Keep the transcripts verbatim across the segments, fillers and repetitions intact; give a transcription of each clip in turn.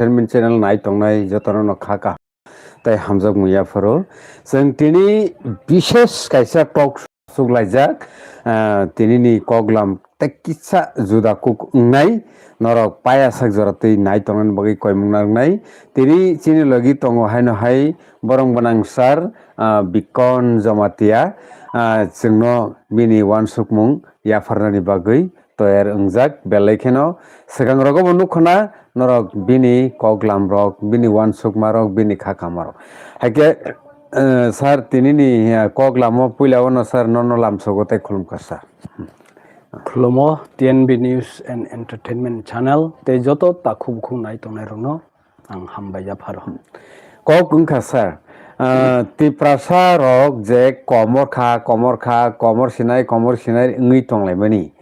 entertainment channel nai tongnai jotono no kha kaham tei hamjakmung yapharo. Chwng tini bishes kaisa talk show laijak, ah, tini ni koklam tei kisa juda kuk wngnai, norok paya sak jora twi nai tongna bagwi koimung nangnai. Tini chini logi tongo haino hai borong gwnang sir, ah, Bikon Jamatia, ah, chwngno bini uansukmung yapharnani bagwi toyar wngjak, belai kheno swkang rogo bo nukho na norok bini koklam rok, bini uansukma rok, bini kha kama rok. Haikhe, eh, sir, tini ni, eh, koklam o puila o no sir nono lamsogo tei khulumkha sir. Khulumo T N B News and Entertainment Channel tei joto takhuk bukhuk nai tongnai rokno ang hambai yapharo. Kok wngkha sir, ah, Tiprasa rok je komor kha, komor kha, komor sinai, komor sinai wngwi tonglaimani.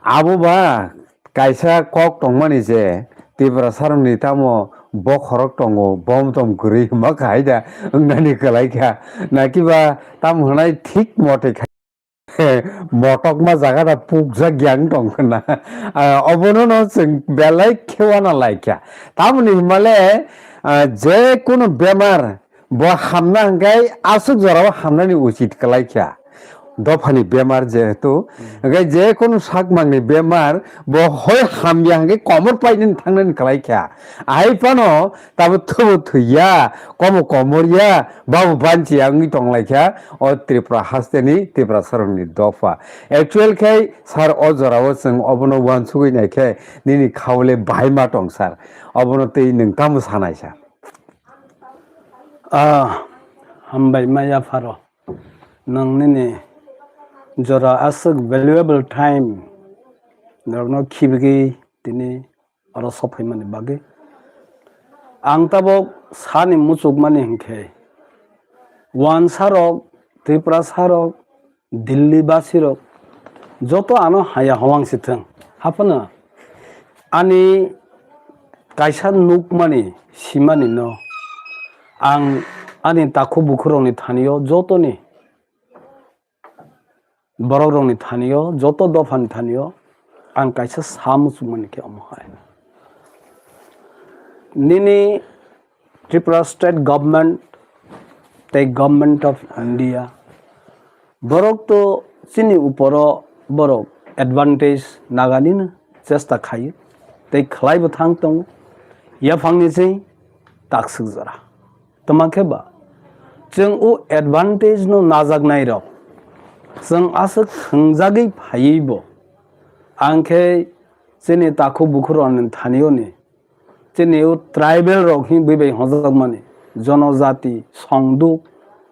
Abo ba kaisa kok tongmani je Tiprasa rokni tamo bokhorok tongo, bom tom kwrwi hwnba kha hai da wngnani kwlai kha. Nakiba tamo hwnai thik mote kha. Motokma jaga da pukjak yang tong khna. Ah, obono no chwng belai khe uana laikha. Tamoni himale, ah, je kunu bemar bo hamna hwnkhe aswk jorao hamnani uchit kwlaikha. Dophani bemar jehetu, hwnkhe je kunu sakmangni bemar bo hoi hamya hwnkhe komor painani thangnani kwlaikha. Ahai phano tabo thubu thwiya, komo komorya, babu banchiya wngwi tonglaikha o Tripura hasteni Tiprasarokni dopha. Actual khe sir o jorao chwng obono uansugwi naikhe nini khaole bahai ma tong sir. Obono tei nwng tamo sanai sir? Ah, hambai ma yapharo. Nwng nini jora aswk valuable time norokno khibigwi tini oro sophaimani bagwi. Ang tabok sani muchukmani hinkhe, wansarok, Tiprasarok, Delhi basirok, joto ano haya howang si thwng. Haphano ani kaisa nukmani, simani no ang ani takhuk bukhurokni thanio jotoni Borokrokni thanio, joto dophani thanio ang kaisa sa muchungmani khe omo hai. Nini Tripura State Government tei Government of India borok to chini uporo borok advantage naganino chesta khaio tei khlaibo thang tongo. Yaphangni chwng takswk jora. Tama khe ba, chwng o advantage no najaknai rok, chwng aswk thwngjagwi phaiwi bo, ang khe chini takhuk bukhurokni thanio ni, chini o tribal rok hinwi bai hojakmani, jonojati, songduk,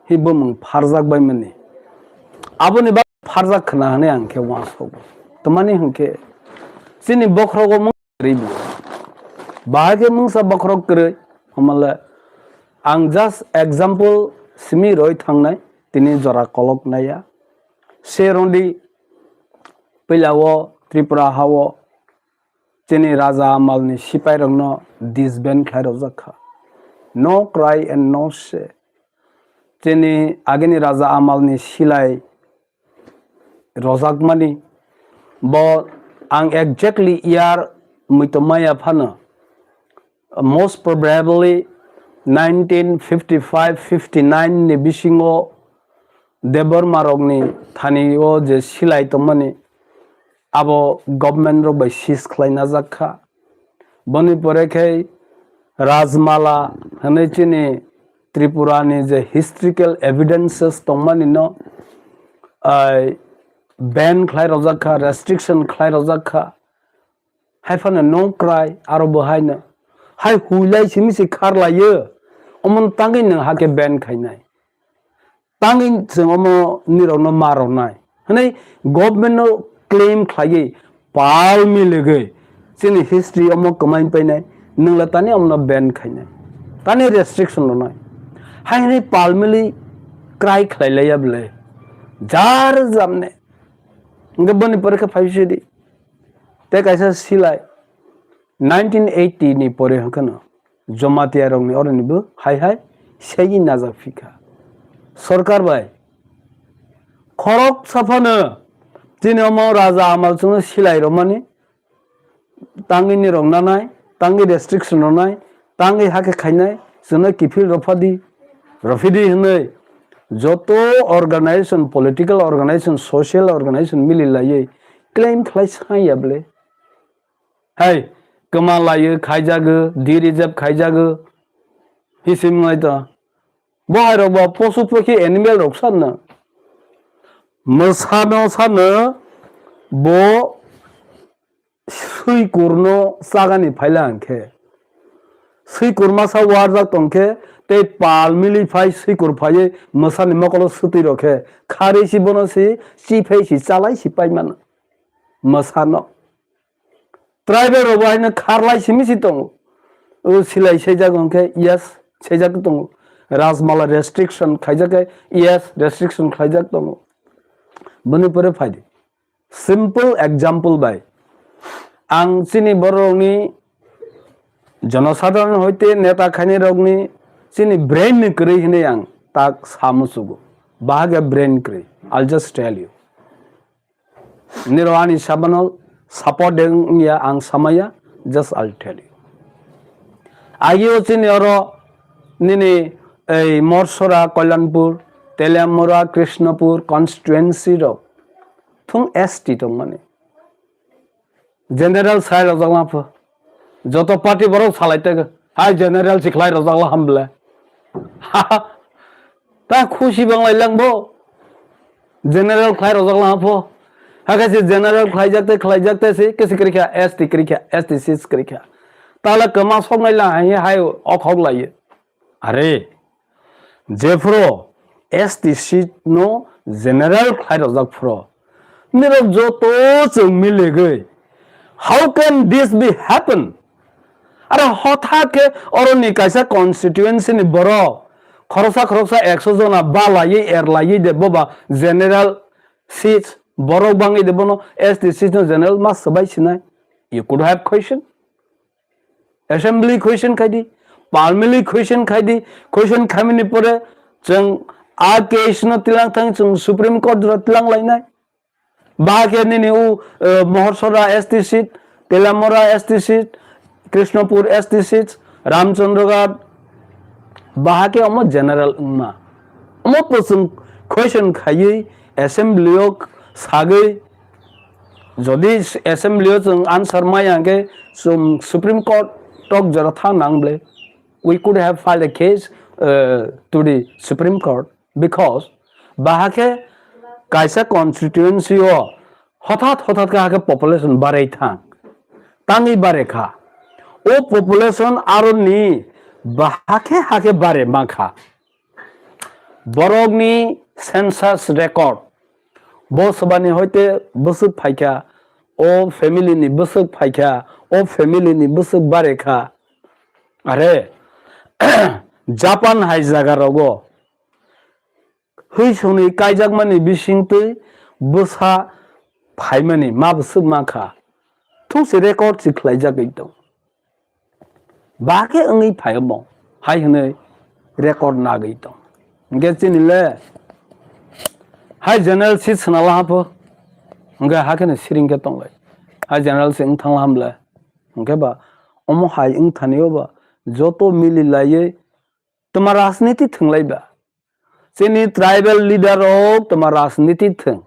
hi bumung pharjak bai mani. Aboni bagwi pharjak khna hwnwi ang khe uansogo. Tamani hwnkhe chini bokhorogo mung kwrwi bo. Bahai khe mungsa bokhorok kwrwi, hamale ang just example simi roi thangnai, tini jora kolok naiya. Se rondi puila o Tripura hao chini Raja Amalni sipairokno disband khlai rojak kha. No cry and no say. Chini agini Raja Amalni silai rojakmani bo ang exactly year muitu maya phano, most probably nineteen fifty-five fifty-nine ni bisingo Debbarma rokni thani o je silai tongmani abo government rok bai seize khlai najak kha. Boni pore khe Rajmala hwnwi chini Tripura ni je historical evidences tongmani no, ai, ban khlai rojak kha, restriction khlai rojak kha. Hai phano no cry, aro bo hai no. Hai huilai simi se kharlaiyo. Omo tangwi nwng hakhe ban khainai. Tangwi chwng omo nirokno ma rwnai hwnwi government no claim khlaiwi pal miligwi chini history omo kwmai painai, nwngla tani omono ban khainai, tani restriction rwnai hai hwnwi pal mili cry khlai laiya bwle jar jamne. Hwnkhe boni pore khe phai sidi tei kaisa silai nineteen eighty ni pore hwnkheno Jamatia rokni oroni bo hai hai segi najak phikha. Sorkar bai khorok saphano chini omo Raja Amal chwngno silai romani tangwi ni rok nanai, tangwi restriction rwnai, Tangwi hakhe khainai, chwngno kiphil rophadi, rophidi hwnwi joto organization, political organization, social organization mili laiwi claim khlai saiya bwle. Hai, kwma laiwi khaijago, de-reserve khaijago, hisim ngai to. Bo hai rok bo posu pokhi animal rok sanna. Mwsano sanna bo swikurno chagani phaila hwnkhe. Swikur masa warjak tongkhe tei pal mili phai swikur phaiwi mwsani mokolo swtwi rokhe kharwi si bono si chiphai si chalai si paimano. Mwsano. Tribal rok bo haino kharlai simi si tongo. O silai saijago hwnkhe yes, saijakgwi tongo. Rajmala restriction khaijak khe yes, restriction khlaijak tongo. Boni pore phaidi. Simple example bai. Ang chini borokni jonosadharon hoite neta khainai rokni chini brain ni kwrwi hinwi ang tak sa muchugo. Bahai khe brain kwrwi. I'll just tell you. Nirok ani sabano support de wngya ang samaya, just I'll tell you. Agio chini oro nini ei Morsora, Kalyanpur, Teliamura, Krishnapur constituency rok thung S T tongmani. General sai rojak lapho. Joto party borok salai tego. Hai general si khlai rojak la hamble. Ta khusi banglai lang bo. General khlai rojak la pho. Hakhe se general khlaijak te, khlaijak te se, kesi kwrwi kha, S T kwrwi kha, S T seat kwrwi kha. Tala kwma soknai la hai, hai okhok lai. Are, jephuru S T seat no general khlai rojak phuru. Nirok joto chwng miligwi. How can this be happen? Are hothat khe oroni kaisa constituency ni borok khoroksa khoroksa ekso jona balaiwi erlaiwi de boba general seats borok bangwi de bono S T seats no general ma swbai sinai. You could have question. Assembly question khaidi, parliament question khaidi, question khamini pore chwng a case no tilang thang chwng Supreme Court jora tilang lainai. Bahai khe nini u, eh, Mohorsora S T seat, Telamora S T seat, Krishnapur S T seat, Ramchandraghat, bahai khe omo general wngma. Omo to chwng question khaiwi assembly o sagwi jodi assembly o chwng answer maya hwnkhe chwng Supreme Court tok jora thang nang ble. We could have filed a case, uh, to the Supreme Court. Because bahai khe kaisa constituency o hothat hothat khe hakhe population barai thang, tangwi barai kha. O population aroni bahai khe hakhe barai ma kha. Borokni census record, bo swbani hoite bwswk phaikha, o family ni bwswk phaikha, o family ni bwswk barai kha. Are Japan hai jaga rogo hwi songni kaijakmani bisingtwi bwsa phaimani ma bwswk mankha, thungsi record si khlaijagwi tong. Bahai wngwi phaio bo hai hwnwi record nagwi tong. Hwnkhe chini le hai general seat swnala hapho, hwnkhe hakheno siring khe tonglai. Hai general se wng thangla hamle. Hwnkhe ba omo hai wng thani o ba joto mili laiwi twma rajniti thwnglai ba. Chini tribal leader rok twma rajniti thwng.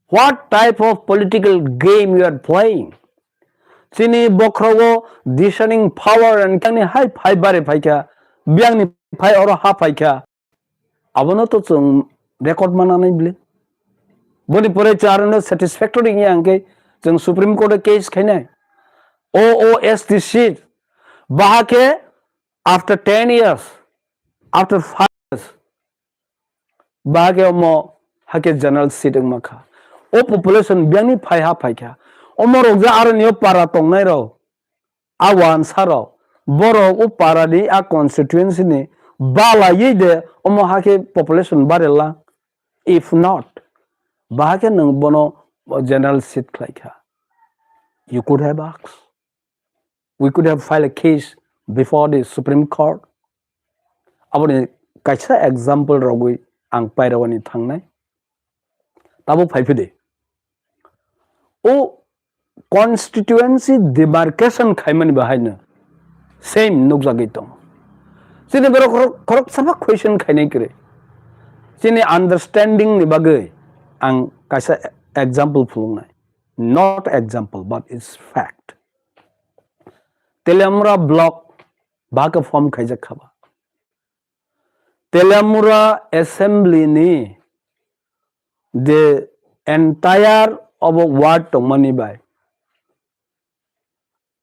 What type of political game you are playing? Chini bokhrogo discerning power and kangni hai phai bare phaikha, biyangni phai oro ha phaikha. Abono to chwng record mananai bile. Boni pore chwng arono satisfactory wngya hwnkhe chwng Supreme Court o case khainai. O O S T seat. Bahai khe after ten years, after five years, bahai khe omo hakhe general seat wngma kha. O population biyangni phai ha phai kha. Omo rok je aroni o para tongnai rok, a wansa rok, borok o para ni a constituency ni balaiwi de omo hakhe population barela. If not, bahai khe nwng bono general seat khlai kha. You could have asked. We could have filed a case before the Supreme Court. Aboni kaisa example rogwi ang pairogani thangnai. Tabuk phai phidi. O constituency demarcation khaimani bahaino Same nukjagwi tongo. Chini borok khorok, khoroksa ba question khainai kwrwi. Chini understanding ni bagwi ang kaisa example phunuknai. Not example, but it's fact. Teliamura block bahai khe form khaijak kha ba. Teliamura assembly ni je entire obo ward tongmani bai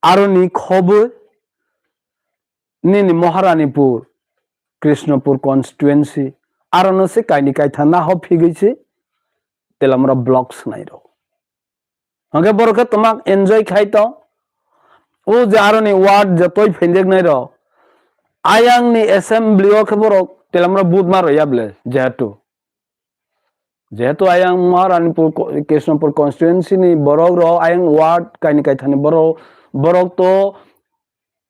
aroni khobwi nini Maharanipur, Krishnapur constituency, arono se kaini kaitha naho phigwi se Teliamura block swnai rw. Hwnkhe borok khe twma enjoy khai tong. O je aroni ward je toi phendeknai rw, ayang ni assembly o khe borok Teliamura vote ma rwya ble jehetu. Jehetu ayang Maharanipur ko-, Krishnapur constituency ni borok rok, ayang ward kaini kaithani borok, borok to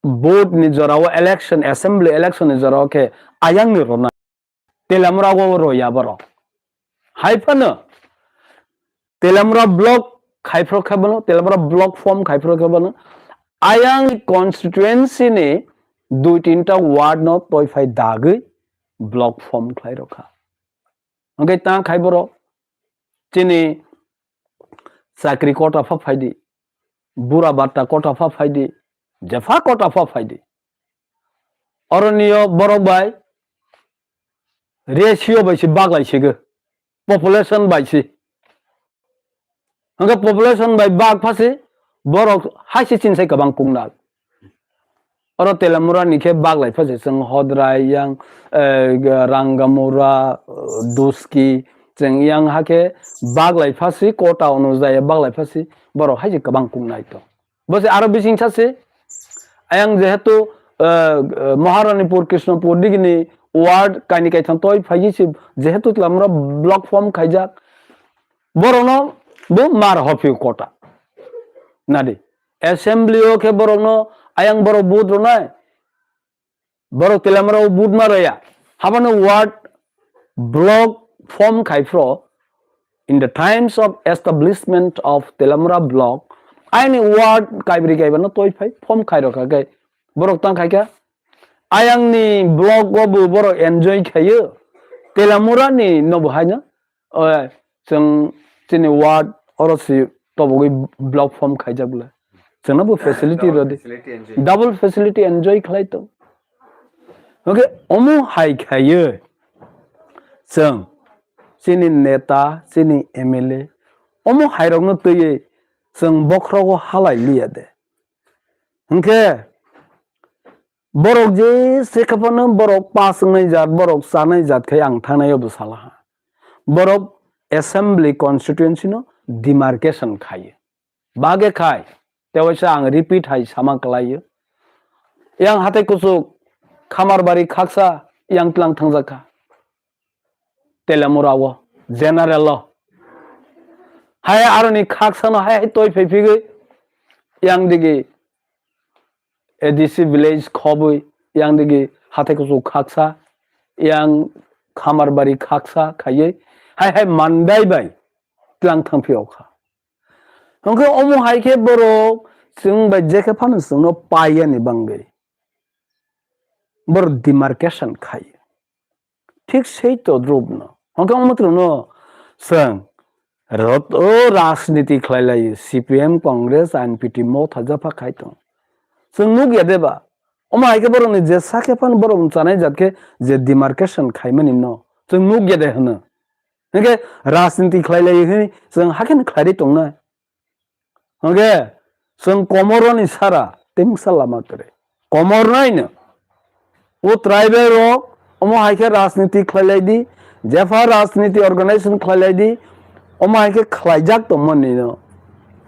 vote ni jora o election, assembly election ni jora o khe ayang ni rwna. Teliamura o rwya borok. Hai phano Teliamura block khai phro khe bono, Teliamura block form khai phro khe bono. Ayang constituency ni dui tinta ward no toi phai dagwi block form khlai rw kha. Hwnkhe tang khai borok chini chakri kota pha phaidi, bura batta kota pha phaidi, jepha kota pha phaidi. Oroniyo borok bai ratio bai se baglai sigo, population bai se. Hwnkhe population bai bag phasi borok hai se chini sai kwbang kungnal. Oro Teliamura ni khe bag lai phasi chwng Hodrai yang, eh, Rangamura, eh, Duski chwng yang hakhe bag lai phasi kota onujai bag lai phasi borok hai se kwbang kungnai to. Bo se aro bising sa se ayang jehetu, eh, eh, Maharanipur Krishnapur digini ward kaini kaitham toi phai se jehetu Teliamura block form khaijak. Borokno bo mar hophi kota. Nadi. Assembly o khe borokno ayang borok vote rwnai. Borok Teliamura o vote ma rwya. Habano ward block form khai phro in the times of establishment of Teliamura block, aini ward kaibri kaibano toi phai form khai rokha khe borok tang khai kha. Ayang ni block o bo borok enjoy khayo. Teliamura ni no bo haino. Oe, chwng chini ward oro si tobogwi block form khaijak bwle. Chwngno bo facility rw di. Double facility enjoy khlai tong. Hwnkhe omo hai khaiwi chwng chini neta, chini M L A, omo hairokno twiwi chwng bokhrogo halai liya de. Hwnkhe borok je se khe phano borok pass wngnai jat, borok chanai jat khai ang thangnai o bwsala ha. Borok assembly constituency no demarcation khai. Bage khai, tewaisa ang repeat hai sama kwlai o. Yang hatai kuchuk Khamarbari khaksa yang tlang thangjak kha. Teliamura o, general o. Hai aroni khaksa no hai hai toi phai phigwi yang digi A D C village khobwi yang digi hatai kuchuk khaksa, yang Khamarbari khaksa khaiwi hai hai mandai bai tlang thang phiyok kha. Hwnkhe omo hai khe borok chwng bai je khe phano chwngno paiyani bangwi borok demarcation khai. Thik sei to drupno. Hwnkhe omo twrwngno chwng rot-, o rajniti khlai lai C P M, Congress, N P P motha japha khai tong. Chwng nuk ya de ba? Omo hai khe borokni je sa khe phano borok chanai jat khe je demarcation khaimani no chwng nuk ya de hwno. Hwnkhe rajniti khlai lai hwnwi chwng hakhe no khlai ri tongnai. Hwnkhe chwng komoroni sara tei mungsa lama kwrwi. Komor naino. O tribal rok omo hai khe rajniti khlai lai di, jepha rajniti organization khlai lai di, omo hai khe khlaijak tongmani no.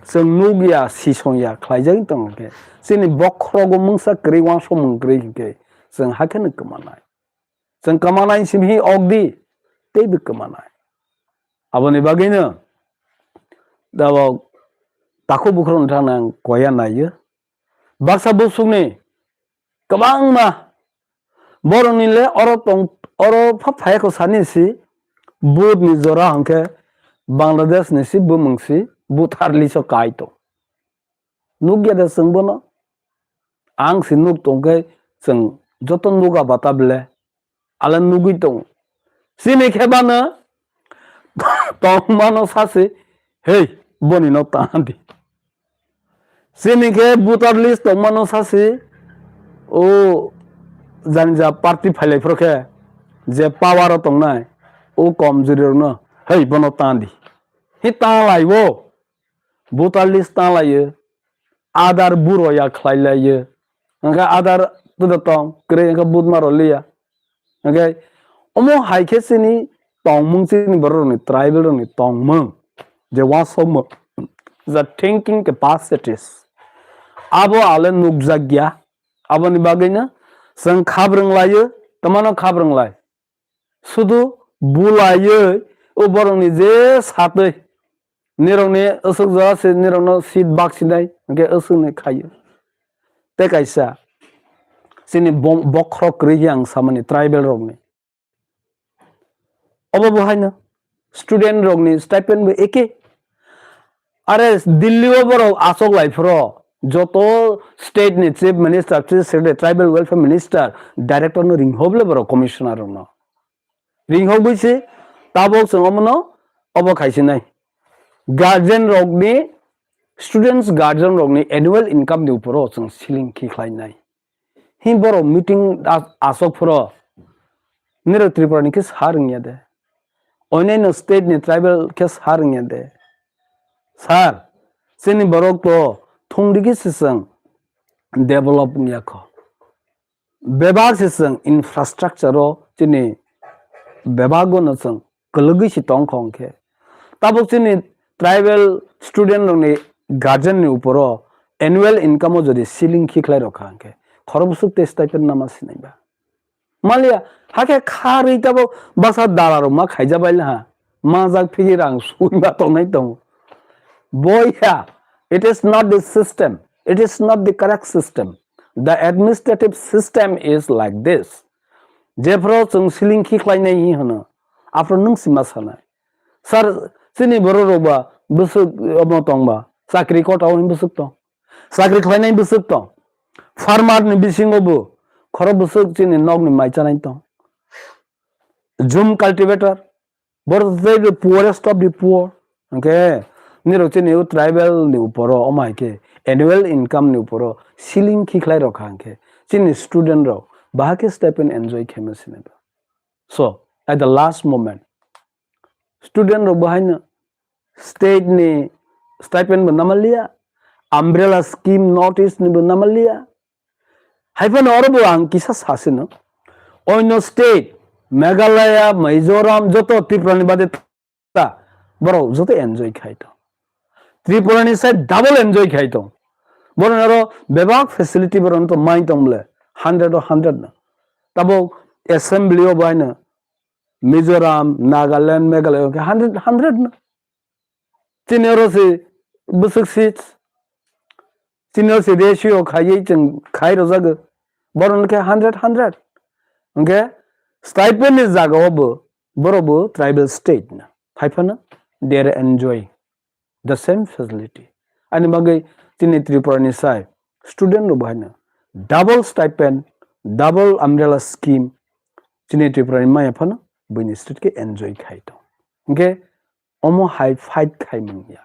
Chwng nuk ya, sisong ya, khlaijak tong khe. Chini bokhorogo mungsa kwrwi, uansukmung kwrwi hwnkhe chwng hakhe no kwmanai. Chwng kwmanai simi hi ok di, teibo kwmanai. Aboni bagwino tabok takhuk bukhuk wngthang nang koya naiyo. Baksa busukni kwbangma borokni le oro tong, oro pha phaiya kho sani si, vote ni jora hwnkhe Bangladesh ni si bumung si, vote harli so kai tong. Nukya de chwng bono? Ang si nuk tongkhe chwng joto nuga bata bele. Ale nugwi tongo. Chini khe bano tongmano sasi, "Hei, boni no tana di." Chini khe voter list tongmano sasi, o jani ja party phailai phro khe, je power o tongnai, o komjwri rokno, "Hei, bono tana di." Hi tana laibo, voter list tana laiyo, Aadhaar buro ya khlai laiyo. Hwnkhe Aadhaar tuda tong, kwrwi hwnkhe vote ma rw liya. Hwnkhe omo hai khe chini tongmung, chini borok rokni, tribal rokni tongmung je uansukmung, the thinking capacities, abo ale nukjak ya. Aboni bagwino chwng khabrwng laiyo, twmano khabrwng lai. Sudu bulaiwi o borokni je satwi nirokni aswk jora se nirokno seat baksinai hwnkhe aswkni khaio. Tei kaisa chini bo-, bokhorok kwrwi khe ang samani tribal rokni. Obo bo haino student rokni stipend bo eke. Are Delhi o borok achok lai phro joto state ni chief minister, chief secretary, tribal welfare minister, director no ringhob le borok commissioner rokno. Ringhok bui se tabok chwng omono obo khai sinai. Guardian rokni, students guardian rokni annual income ni uporo chwng ceiling khi khlai nai. Hi borok meeting a-, asok phoro nirok Tripura ni khe sa rwngya de. Onyaino state ni tribal khe sa rwngya de. Sir, chini borok to thung digi se chwng develop wngya kho. Bebak se chwng infrastructure o chini bebak o no chwng kwlwgwi se tong kho hwnkhe. Tabuk chini tribal student rokni guardian ni uporo annual income o jodi ceiling khi khlai rokha hwnkhe khorok bwswk tei stipend nama sinai ba. Maliya, hakhe kharwi tabuk baksa dala rok ma khaija bai laha. Majak phigi rang sui ma tongnai tongo. Boya, it is not the system. It is not the correct system. The administrative system is like this. Jephru chwng ceiling khi khlainai hi hwno. Aphru nwng sima sanai. Sir, chini borok rok ba bwswk omo tong ba. Chakri kota o bwswk tong. Chakri khlainai bwswk tong. Farmer ni bisingo bo khorok bwswk chini nok ni mai chanai tong. Jhum cultivator, borok tei the poorest of the poor. Hwnkhe nirok chini o tribal ni uporo omo hai khe annual income ni uporo ceiling khi khlai rokha hwnkhe chini student rok bahai khe stipend enjoy khaima sinai ba. So at the last moment student rok bahaino state ni stipend bo namaliya, umbrella scheme North East ni bo namaliya. Haiphano oro bo ang kisa sasino. Oino state, Meghalaya, Mizoram, joto Tripura ni bade ta, borok joto enjoy khai tong. Tripura ni side double enjoy khai tong. Borok oro bebak facility borok to mai tong bole, hundred o hundred no. Tabo assembly o baino Mizoram, Nagaland, Meghalaya, okay, hundred, hundred no. Chini oro se bwswk seats. Chini oro se ratio khaiwi chwng khai rwjago. Borok no khe hundred, hundred. Hwnkhe stipend ni jaga o bo, borok bo tribal state no. Haiphano they are enjoying the same facility. Ani bagwi chini Tripura ni sai student rok bo haino double stipend, double umbrella scheme chini Tripura ni maya phano buini state khe enjoy khai tong. Hwnkhe omo hai fight khai manya.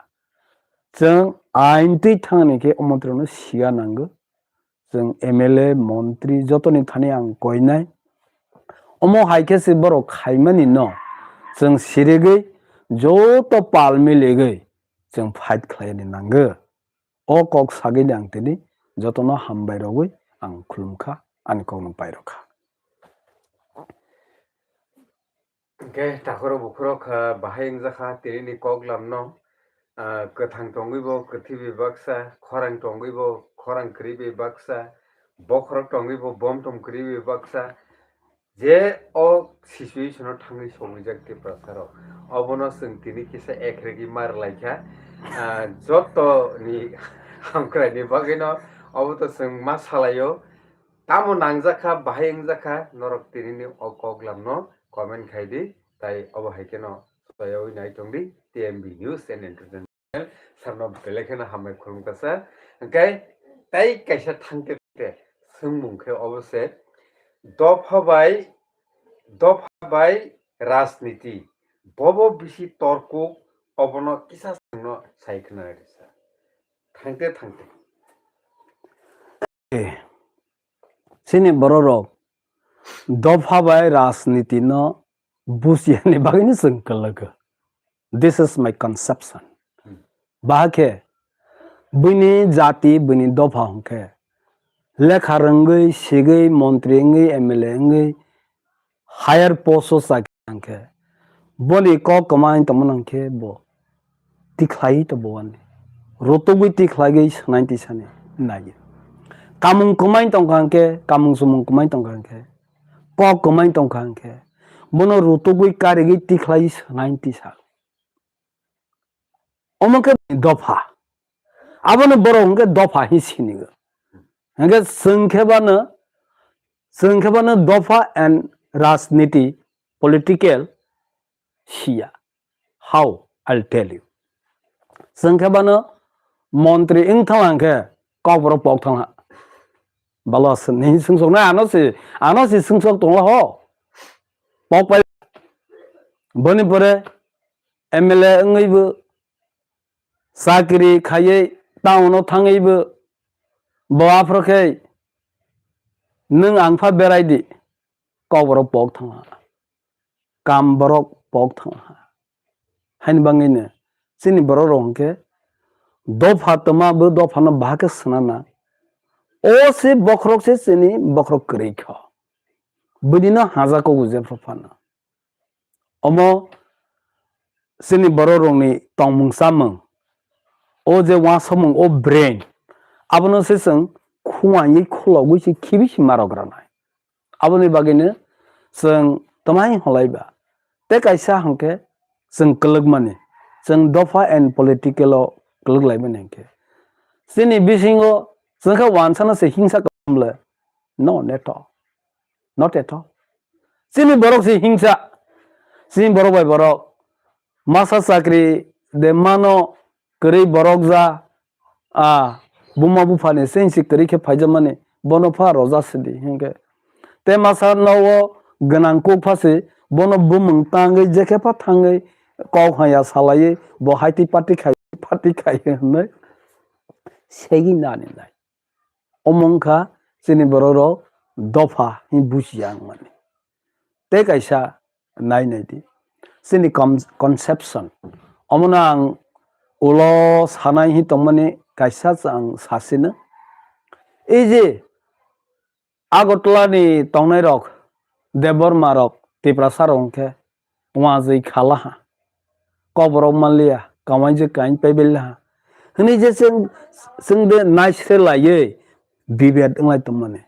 Chwng ain twi thangni khe omo twrwngno siya nango. Chwng M L A, montri jotoni thani ang koinai. Omo hai khe se borok khaimani no chwng sirigwi joto pal miligwi chwng fight khlaini nango. O kok sagwi ang tini jotono hambai rogwi ang khulumkha, ani kokno pairokha. Hwnkhe takhorok bukhorok kha bahai wngjakha tinini koklamno, ah, kwthang tongwi bo kwthwi bai baksa, khorang tongwi bo khorang kwrwi bai baksa, bokhorok tongwi bo bomtom kwrwi bai baksa. Je o situation o thangwi sogwijak Tiprasa rok, obono chwng tini kisa ekregwi mar laikha. Ah, joto ni hamkrai ni bagwi no obo to chwng ma salaio. Tamo nangjak kha, bahai wngjak kha, norok tinini o koklam no comment khai di, tai obo hai kheno soyawi nai tong di T M B News and Entertainment. Sarno belai kheno hambai khulumkha sir. Hwnkhe tai kaisa thangte te Wngmung khe obo se dopha bai, dopha bai rajniti, bobo bisi torkuk, obono kisa chwngno sai khna risa. Thangte thangte. Eh, chini bororok dopha bai rajniti no bujiya ni bagwi no chwng kwlwgo. This is my conception. Hmm. Bahai khe bini jati, bini dopha hwnkhe lekha rwngwi, sigwi, montri wngwi, M L A wngwi, higher post o chakri nang khe, boni kok kwmai tongma nang khe bo tikhlai to bo ani. Rutugwi tikhlaiwi swnai tisani nai. Kamung kwmai tongkha hwnkhe, kamung sumung kwmai tongkha hwnkhe, kok kwmai tongkha hwnkhe, bono rutugwi karigwi tikhlai swnai tisa. Omo khe dopha. Abono borok hwnkhe dopha hi sinigo. Hwnkhe chwng khe bano, chwng khe bano dopha and rajniti, political siya. How? I'll tell you. Chwng khe bano montri wng thang khe kokborok pok thang ha. Balo aswk ni sungsok na ano si, ano si sungsok tongla ho. Pok pai boni pore M L A wngwi bo chakri khaiwi town o thangwi bo, bo aphuru khe nwng ang pha berai di, kok borok pok thang ha, kam borok pok thang ha. Haini bagwi no chini borok rok hwnkhe dopha twma bo dopha no bahai khe swnana. O se bokhorok se chini bokhorok kwrwi kho. Bini no haja kogo jephru phano. Omo chini borok rokni tongmung chamung, o je uansukmung, o brain, abono se chwng khuaiwi khulogwi se khibi se ma rok rwnai. Aboni bagwino chwng twmai holai ba. Tei kaisa hwnkhe chwng kwlwkmani, chwng dopha and political o kwlwk laimani hwnkhe. Chini bisingo chwng khe uansano se hingsa kwbang le, no neto. Not at all. Chini borok se hingsa. Chini borok bai borok. Masa chakri de mano kwrwi borok ja. A, buma buphani se hingsi kwrwi khe phaijakmani. Bono pha roja sidi hinkhe. Te masa nogo gwnang kuk pha se bono bumung tangwi jekhe pha thangwi kok haya salaiwi bo haiti party khai, party khai hwnwi segi nani nai. Omo wngkha chini borok rok dopha hin bujiya wngmani. Tei kaisa nai nai di. Chini con-, conception. Omono ang ulo sanai hin tongmani kaisa ang sasino. Ei je Agartala ni tongnai rok, Debbarma rok, Tiprasa rok hwnkhe, wajwi khala ha. Kokborok manliya, kawaijwk kain paibaila ha. Hwnwi je chwng, chwng de naisre laiwi bibet wnglai tongmani.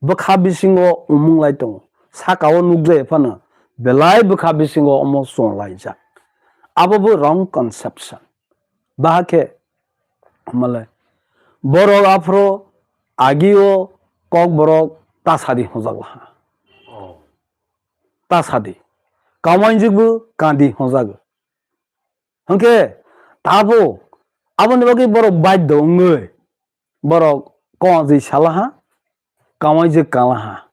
Bwkha bisingo umung lai tongo. Saka o nukjai phano belai bwkha bisingo omo chwng laijak. Abo bo wrong conception. Bahai khe, malai, borok aphuru agio kokborok tasadi hwnjak laha. Oh. Tasadi. Kawainjwkbo kandi hwnjago. Hwnkhe, tabuk, aboni bagwi borok baidho wngwi, borok kongajwi salaha, kawainjwk kalaha.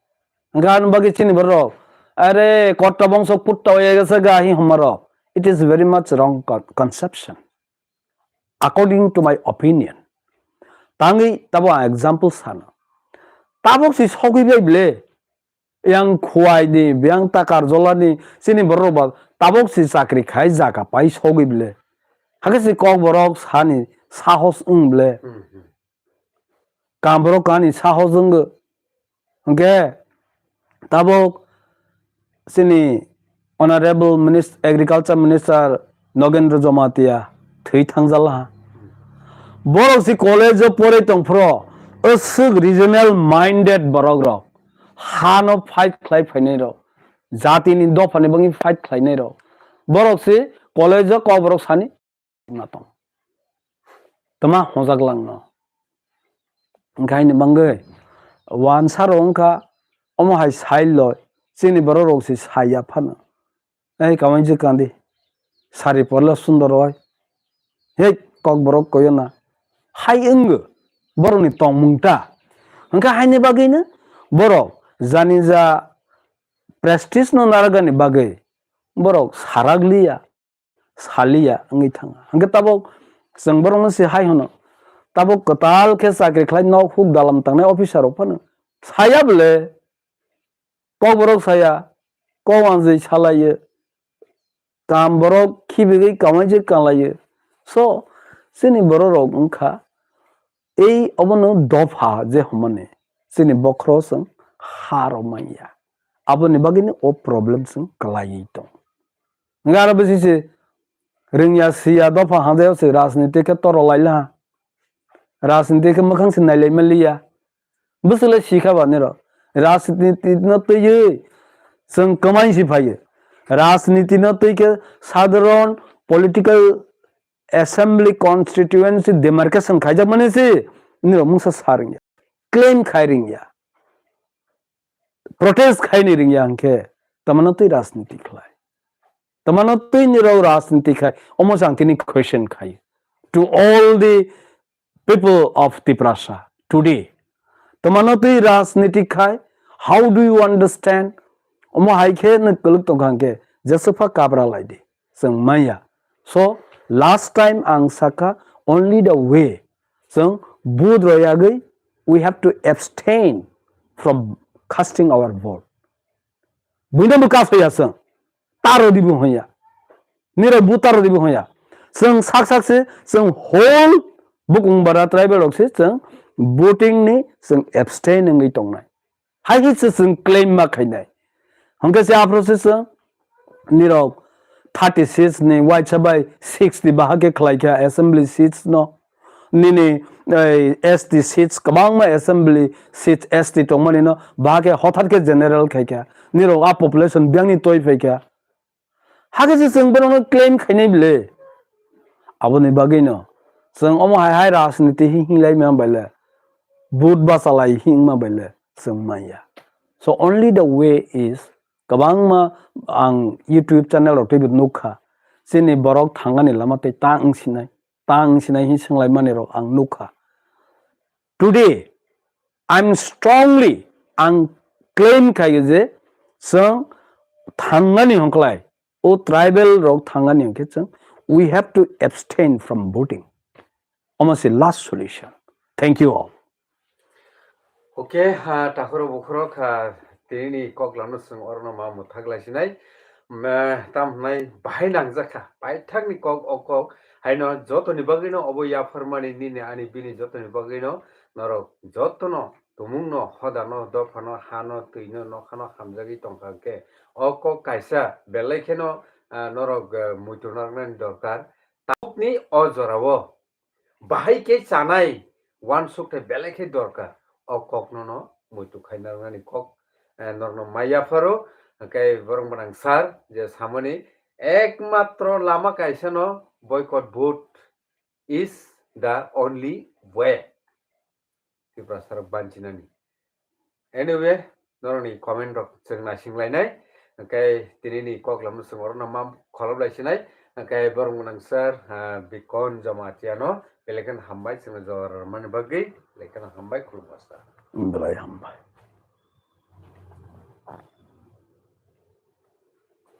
Hwnkhe, aboni bagwi chini borok, "Are, kotta bongso putta hoye gese ga," hi hwnmarok. It is very much wrong con-, conception. According to my opinion. Tangwi tabo ang example sano. Tabok si sogwi bai ble. Yang khuai ni, yang takar jola ni, chini borok ba tabok si chakri khai jaga pai sogwi ble. Hakhe si kokborok sani sahos wng ble. Mhm. Kam borok kani sahos wngwi. Hwnkhe tabok chini Honorable Minis-, Agriculture Minister Nogendra Jamatia thwi thangjalaha. Borok si college o porwi tongphuru, aswk regional minded borok rok, hano fight khlai phainai rok, jati ni dopha ni bagwi fight khlainai rok, borok si college o kokborok sani na tong. Tama hojak langno. Hwnkhe haini bagwi wansa rok wngkha, omo hai sai loi, chini borok rok se sai ya phano. Ei, kawainjwk kandi. Sari porle sundor oi. Hei, kokborok koyo na. Hai wnggo borokni tongmung ta. Hwnkhe haini bagwino borok jani ja prestige no narwkani bagwi borok sarak liya, saliya wngwi thanga. Hwnkhe tabuk chwng borokno se hai hwno, tabuk kwtal khe chakri khlai nok huk dalam tangnai officer rok phano saya bwle, kokborok saya, kok wanjwi salaio, kam borok khibigwi kamaijak kalaio. So, chini bororok wngkha, ei obono dopha je hwnmani, chini bokhoro chwng ha rw manya. Aboni bagwino o problem chwng kwlaiwi tong. Hwnkhe aro bisi se rwngya siya dopha hangjayo se rajniti khe toro laila. Rajniti khe mwkhang se nailai manliya. Bwswk le sikha ba nirok. Rajniti no twiwi chwng kwmai si phaio. Rajniti no twi khe sadharon political assembly constituency demarcation khaijak mani se nirok mungsa sa rwngya. Claim khai rwngya. Protest khai ni rwngya hwnkhe tamano twi rajniti khlai. Tamano twi nirok rajniti khai. Omo se ang tini question khai. To all the people of Tiprasa today. Tamano twi rajniti khai, how do you understand? Omo hai khe nwk kwlwk tongkha hwnkhe, jeswk pha kabra lai di, chwng manya. So, last time ang sakha, only the way, chwng vote royagwi, we have to abstain from casting our vote. Buino bwkha soya chwng. Taro dibo hoya. Nirok bu taro dibo hoya. Chwng sak sak se, chwng whole bukung bara tribal rok se, chwng voting ni chwng abstain wngwi tongnai. Hai khe se chwng claim ma khainai. Hwnkhe se aphuru se chwng nirok thirty seats ni waisa bai sixty baha khe khlai kha assembly seats no. Nini, ei, S T seats kwbangma assembly seats S T tongmani no baha khe hothat khe general khai kha. Nirok a population biyang ni toi phai kha. Hakhe se chwng bono no claim khainai bile. Aboni bagwi no chwng omo hai hai rajniti hi hinglai ma bai le. Vote bachalai hingma bai le chwng manya. So only the way is kwbangma ang YouTube channel rok twibo nukha. Chini borok thangani lama tei ta wngsinai. Ta wngsinai hin swnglaimani rok ang nukha. Today, I'm strongly, ang claim khaio je chwng thangani hwnklai, o tribal rok thangani hwnkhe chwng, we have to abstain from voting. Omo se last solution. Thank you all. Okay, ha, takhoro bukhorok, ha, tini ni kok lamno chwng orono ma mwthak lai sinai. Ma, tam hwnai bahai nangjak kha. Paithak ni kok, o kok. Haino joto ni bagwi no obo yapharmani nini ani bini joto ni bagwi no norok joto no tumung no, hoda no, dopha no, ha no, twi no, nokha no hamjagwi tongkha khe. O kok kaisa belai kheno, ah, norok, eh, muitu narwknani dorkar. Tabukni o jorao bahai khe chanai uansuk tei belai khe dorkar. O kokno no muitu khai narwknani kok, eh, norokno mai yapharo, hwnkhe borok mwnang sir je samani ekmatro lama kaisa no boycott vote is the only way. Tiprasa rok banchinani. Anyway, norokni comment rok chwng naising lainai. Hwnkhe tini ni kok lamno chwng orono ma kholop lai sinai. Hwnkhe borok mwnang sir, ah, Bikon Jamatia no belai kheno hambai chwngno jora rwmani bagwi, belai kheno hambai, khulumkha sir. Belai hambai.